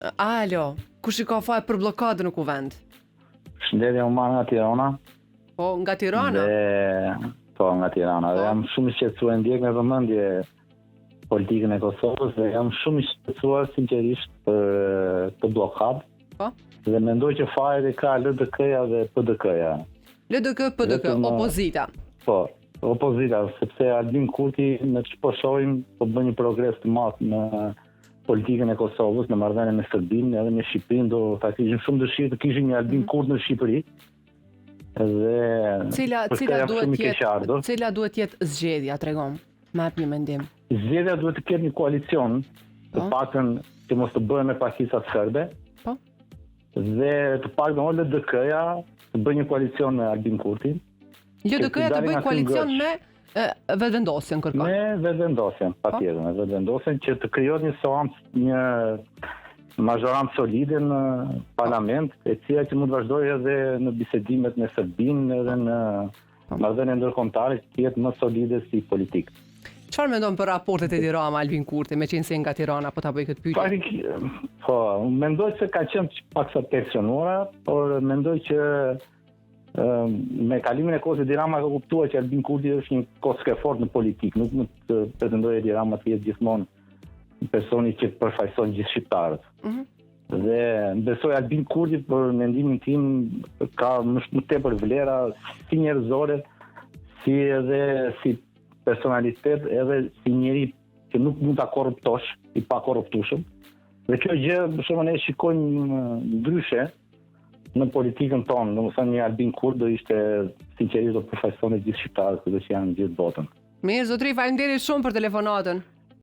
Alo, kush i ka faj për bllokadën në kuvend? Përshëndetje, unë nga Tirana. Po, nga Tirana? Dhe, po, nga Tirana. Dhe po. jam shumë i shqetësuar, ndjek me vëmendje politikën e Kosovës dhe jam shumë i shqetësuar sinqerisht për këtë bllokadë. Po. Dhe mendoj që fajet e ka LDK-ja dhe PDK-ja. LDK, PDK, opozita. Po, opozita, sepse Albin Kurti me ç'po shohim, po bën një progres të madh në politikën e Kosovës në marrëdhënie me Serbinë edhe me Shqipërinë, do ta kishim shumë dëshirë të kishim një Albin mhm. Kurti në Shqipëri. Dhe cila cila duhet të jetë cila duhet të jetë zgjedhja, tregom. Më jep një mendim. Zgjedhja duhet të ketë një koalicion, të po. paktën që mos të bëhen me pakicat serbe. Po. Dhe të paktën LDK-ja të bëjë një koalicion me Albin Kurtin. LDK-ja të bëjë koalicion me Vetëvendosjen kërkon. Me Vetëvendosjen, po. patjetër, me Vetëvendosjen që të krijohet një seancë, një mazhorancë solide në parlament, e cila që mund të vazhdojë edhe në bisedimet me Serbinë edhe në po. marrëdhënie ndërkombëtare që të jetë më solide si politikë. Çfarë mendon për raportet Edi Rama Albin Kurti, meqenëse nga Tirana po ta bëj këtë pyetje? Po, mendoj se ka qenë pak sa tensionuara, por mendoj që me kalimin e kohës Edi Rama ka kuptuar që Albin Kurti është një kockë e fortë në politikë, nuk mund të pretendojë Edi Rama të jetë gjithmonë personi që përfaqëson gjithë shqiptarët. Mm -hmm. Dhe besoj Albin Kurti për mendimin tim ka më shumë tepër vlera si njerëzore, si edhe si personalitet, edhe si njeri që nuk mund ta korruptosh, i pakorruptueshëm. Dhe kjo gjë, për shembull, ne shikojmë ndryshe në politikën tonë, domethënë një Albin Kurti do ishte sinqerisht do përfaqësonte gjithë shqiptarët kudo që janë në gjithë botën. Mirë, zotri, faleminderit shumë për telefonatën.